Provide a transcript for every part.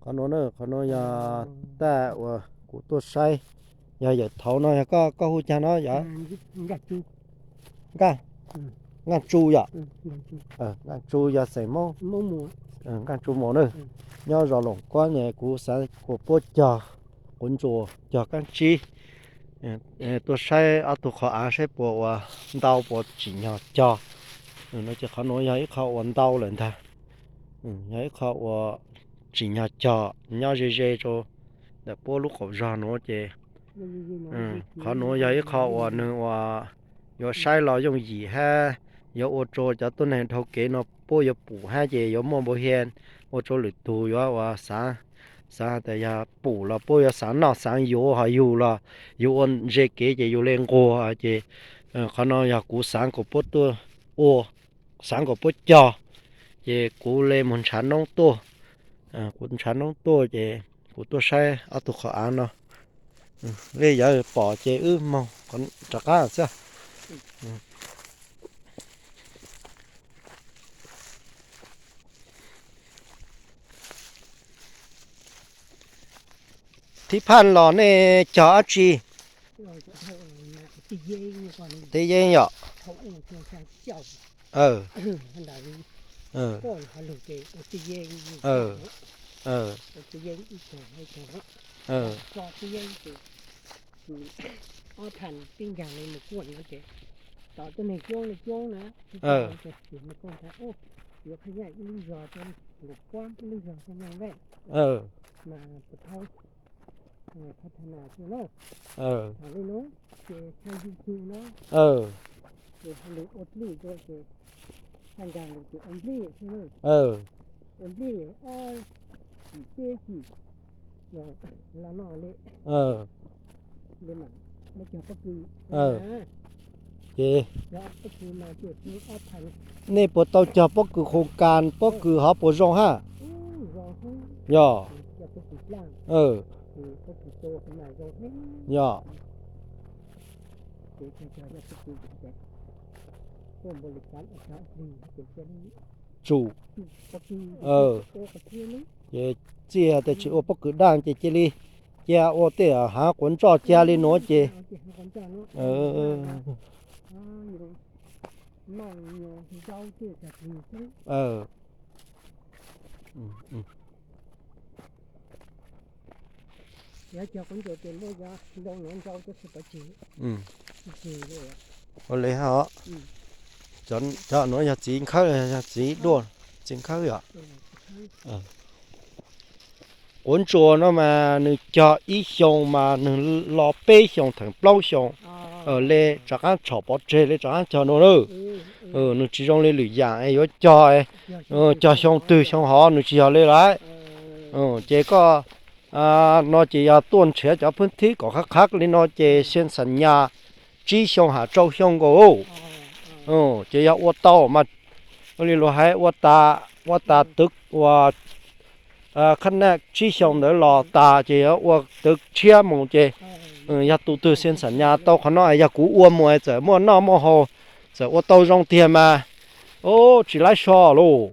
Qhov nuav, qhov nuav yog taj uas kuv tuaj saib, yog yawm thaud no, yog koj, koj hu caag no yom? Nkaaj Tsu yom? Nkaaj Tsu yog xeem Moob, Nkaaj Tsu Muas na, nyob zos Loom Kuab ne. Kuv xaav kuas puab cog quav ntsuas, cog kaab tsib, tuaj saib ob tug qhov aav saib puas ua ntau puas tsim nyog cog. No ces qhov nuav yog ib qho ua ntau lawm ntag, yog ib qho ua tsim nyog cog nyob ze ze rau ntawm puab lub qaum zog nuav ces qhov nuav yog ib qho uas nwg uas yuav saib los yooj yim hab yuav ua rua cov tuab neeg dhau kev no puab yuav pum hab ces yuav muaj npaum hia ua rua lwm tug yuav uas xaav, xaav tas yog pum los puab yuav xaav noj xaav yuav, ho yug los yug ua ze kev ces yug le nquag ces qhov no yog kuv xaav kuas puab tuaj ua, xaav kuas puab cog, ces kuv le moog nrhav noob tuaj, kuv nrhav noob tuaj ces kuv tuaj saib ob tug qhov aav no. Le yawg pom ces wb moog rov qaab xwb. Thib phaj los nej cog dab tsi? Tib yeeb yom? Ces nej puas tau cog pob kws khoos kas, pob kws hov puas zoo hab? Yog. Yog. Tsum. Ces txij tas tsis ua pob kws daj ces cia li, cia ua tej haav quav ntsoj cia li nuav ces. Ua le hab, cov nuav yog txiv nkhawb, yog txiv duaj, txiv nkhawb yom. Quav ntsuas no mas nws cog ib xyoos mas nws lo peb xyoos theem plaub xyoos, le rov qaab tshom pov tseg le rov qaab cog nuav na. Nws tsis zoo li lwm yaam es yuav cog, cog xyoo twg xyoo hov nws tsis yog li lawm. Ces koj no ces yog tuaj nrhiav cov phwb thib kom qhab qhab li no ces xiab xam nyas tsib xyoo hab rau xyoo nkaus. Ces yog ua tau mas ua li luag hais ua tas, ua tas twv ua khab naj tsib xyoo ntawd los tas ces yuav ua twv tshiab mus ces yog tus twg xiab xam nyas tau qhov no es yog kuv ua mus txawm muaj noj muaj haus, txawm ua tau zoo tiag mas tsis laib so lauj.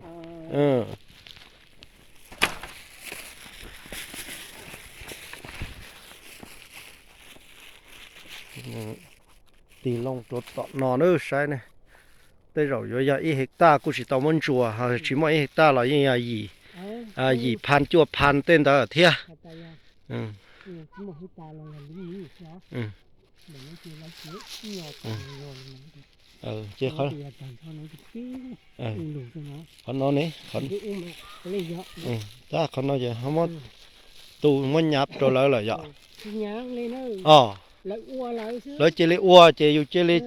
Tig loo rau tom no na saib ne, tej zaum yuav yog ib hej taj kuj tsis tau muab ntsuas, ho tsis muaj ib hej taj los yeej yog yim, yim phan cuaj phan tej ntawd thiab. Ces qhov no ne, tab qhov no ces muab tu muab nyab rau lawv lawm yom. Lawv cia li ua ces yus cia li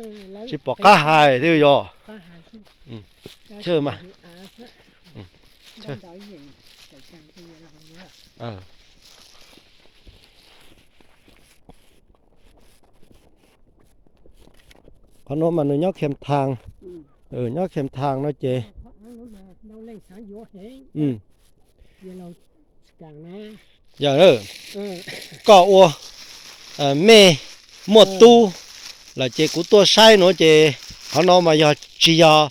tsis pom qab hais thiab yog. Qhov no mas nws nyob Kham Thas, nyob Kham Thas no ces yog koj ua mej muaj tub lawm ces kuv tuaj saib nuav ces qhov no mas yog tsis yog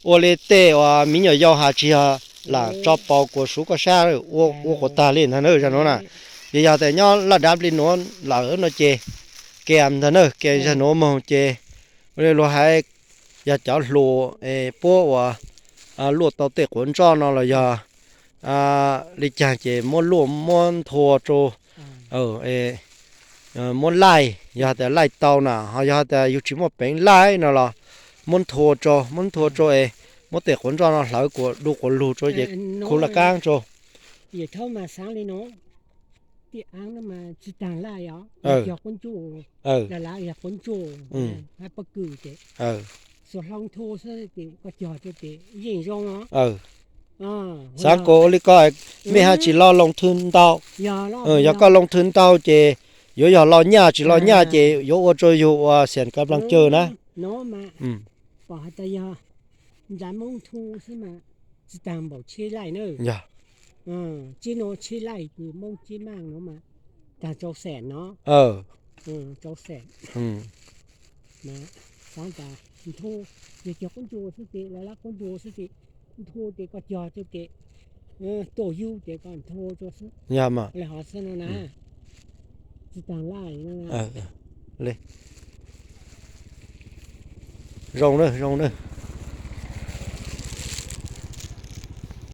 ua li tej uas miv nyuam yaus has tsis yog lam tso paus kuas suv koj sab ua quas tag li ntag na zag nuav na. Ces yog tias nyob laj dav plig nuav lawm no ces, ke ntag na, ke zag nuav moog ces ua li luag hais, yog cov hluas es puab uas luaj tau tej quav ntsoj no los yog li caag ces muab luaj muab nthua rau, muab laij, yog tias laij tau na, ho yog tias yug tsis muaj peev laij no los muab nthua rau, muab nthua rau es muab tej quav ntsoj no hlawv kuas du quas lug rau ces khu laj kaab rau. Tsis taag laij os, cog quab ntsuj, la lav yog quab ntsuj, hab pob kws ces xuas hlau nthua xwb ces koj cog rau ces yeej zoo os. Xaav kuas ua li ko, mej hab tsis lo loo thwj ntau. Yog koj loo thwj ntau ces yuav yog lo nyaj, tsis lo nyaj ces yuav ua rau yug ua xiam kav nplaag cawg na. Pom has tas yog ntav Moob Thu xwb mas tsis taag npaum tsheb laij na. Tsheb no tsheb laij kws Moob tsheb maaj no mas taag rau xees no. Rau xees. Xaav tas nthua, yog cog quab ntsuj xwb ces, la lab quab ntsuj xwb ces, nthua ces koj cog rau ces, tuaj yug ces koj nthua rau xwb. Yog mas. Li hov xwb no na. Tsis taag laij no. Zoo na, zoo na.